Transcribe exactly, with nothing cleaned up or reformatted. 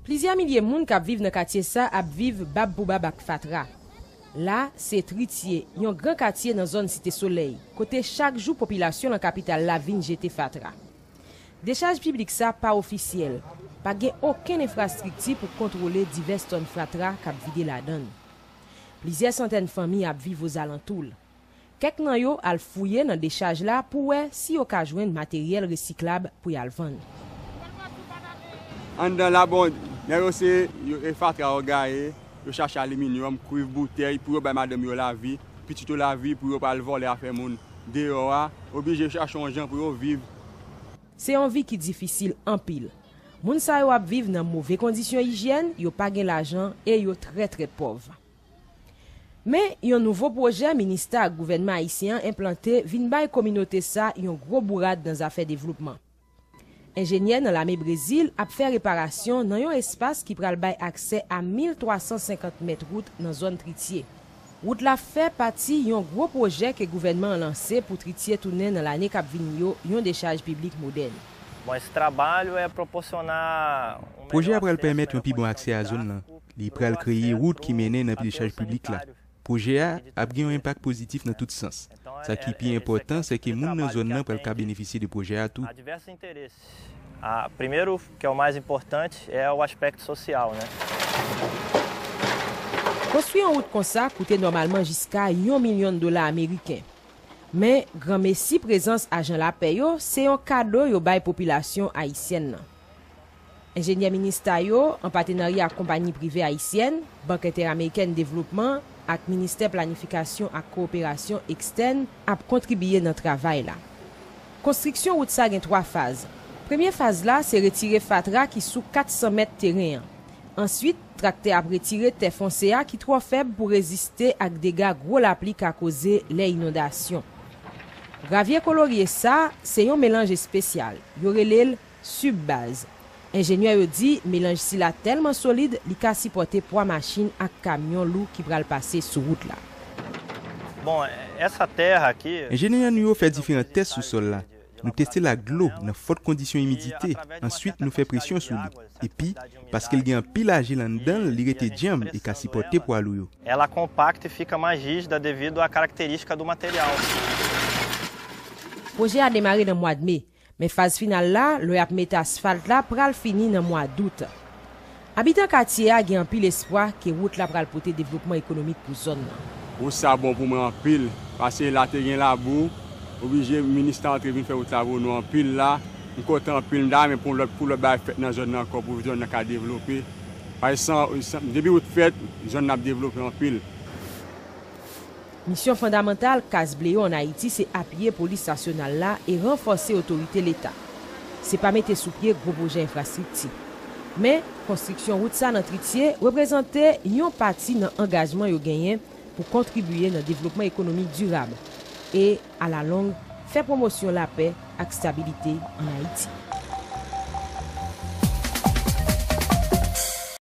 Plizyè milye moun k ap viv nan katye sa ap viv bab pou bab ak fatra. La, se Tritye, yon gran katye nan zòn Site Solèy, kote chak jou popilasyon nan kapital la vin jete fatra. Dechaj piblik sa pa ofisyèl, pa gen okenn enfrastrikti pou kontwole divès tòn fatra k ap vide ladan l. Plizyè santèn fanmi ap viv ozalantou l. Kèk nan yo al fouye nan dechaj la pou wè si yo ka jwenn materyèl resiklab pou y al vann. Anndan la, bon, nèg yo se yo, e fatra yo gaye, yo chache aliminyòm, kwiv, boutèy, pou yo bay madanm yo lavi, pitit yo lavi, pou yo pa al vòlè afè moun deyò a, oblije yo chache yon jan pou yo viv. Se yon vi ki difisil anpil. Moun sa yo ap viv nan move kondisyon ijyèn, yo pa gen lajan e yo trè, trè pòv. Men, yon nouvo pwojè minista ak gouvènman ayisyen an enplante vin bay kominote sa yon gwo bourad nan zafè devlopman. Enjenyè nan lame Brezil ap fè reparasyon nan yon espas ki pral bay aksè a mil twa san senkant mèt wout nan zòn Tritye. Wout la fè pati yon gwo pwojè ke gouvènman an lanse pou Tritye tounen nan lane k ap vini yo yon dechaj piblik modèn. Bom, esse trabalho é proporcionar um Pwojè a pral pèmèt yon pi bon aksè a zòn nan. Li pral kreye wout ki mennen nan dechaj piblik la. Pwojè a ap gen yon enpak pozitif nan tout sans. Sa ki pi enpòtan, se ke moun nan zòn nan pral ka benefisye de pwojè a tou. Há diversos interesses. Ah, primeiro, que é o mais importante, é o aspecto social, né? Konstwi yon wout konsa koute nòmalman jiska yon milyon dola ameriken. Men, granmesi prezans ajan lapè yo se yon kado yo bay popilasyon ayisyèn nan. Enjenyè minista yo, an patenarya ak konpayi prive ayisyèn, Bank Entèamerikèn Devlopman ak Ministè Planifikasyon ak Kowoperasyon Ekstèn, ap kontribiye nan travay la. Konstriksyon wout sa gen twa faz. Premye faz la se retire fatra ki sou kat san mèt teren an. Answit, traktè ap retire tè fonse a ki twò fèb pou reziste ak dega gwo lapli ka koze lè inondasyon. Gravye kolorye sa, se yon melanj espesyal. Yo rele l sub-base. Enjenyè yo di melanj sila tèlman solid, li ka sipòte pwa machin ak kamyon lou ki pral pase sou wout la. Bom, essa terra aqui. Enjenyè nou yo fè diferan tès sou sòl la. Nou teste l ak dlo nan fòt kondisyon imidite, answit nou fè presyon sou li. Epi, paske l gen anpil ajil anndan l, li rete djanm e ka sipòte pwa lou yo. Ela é compacta e fica mais rígida devido à característica do material. Pwojè a demare nan mwa me, men faz final la, lè y ap mete asfalt la, pral fini nan mwa dout. Abitan katye a gen anpil espwa ke wout la pral pote devlopman ekonomik pou zòn nan. Wout sa bon pou mwen anpil, paske la te gen labou, oblije minis la antre vin fè wout la pou nou anpil la. M kontan anpil, m ta renmen pou lòt, pou lòt bagay fèt nan zòn nan ankò, pou zòn nan ka devlope. Paske san, san, depi wout fèt, zòn nan ap devlope anpil. Misyon fondamantal Kaz Ble yo ann Ayiti se apiye polis nasyonal la e ranfòse otorite Leta. Se pa mete sou pye gwo pwojè enfrastrikti. Men, konstriksyon wout sa nan Tritye reprezante yon pati nan angajman yo genyen pou kontribiye nan devlopman ekonomik dirab e, alalong, fè pwomosyon lapè ak stabilite ann Ayiti.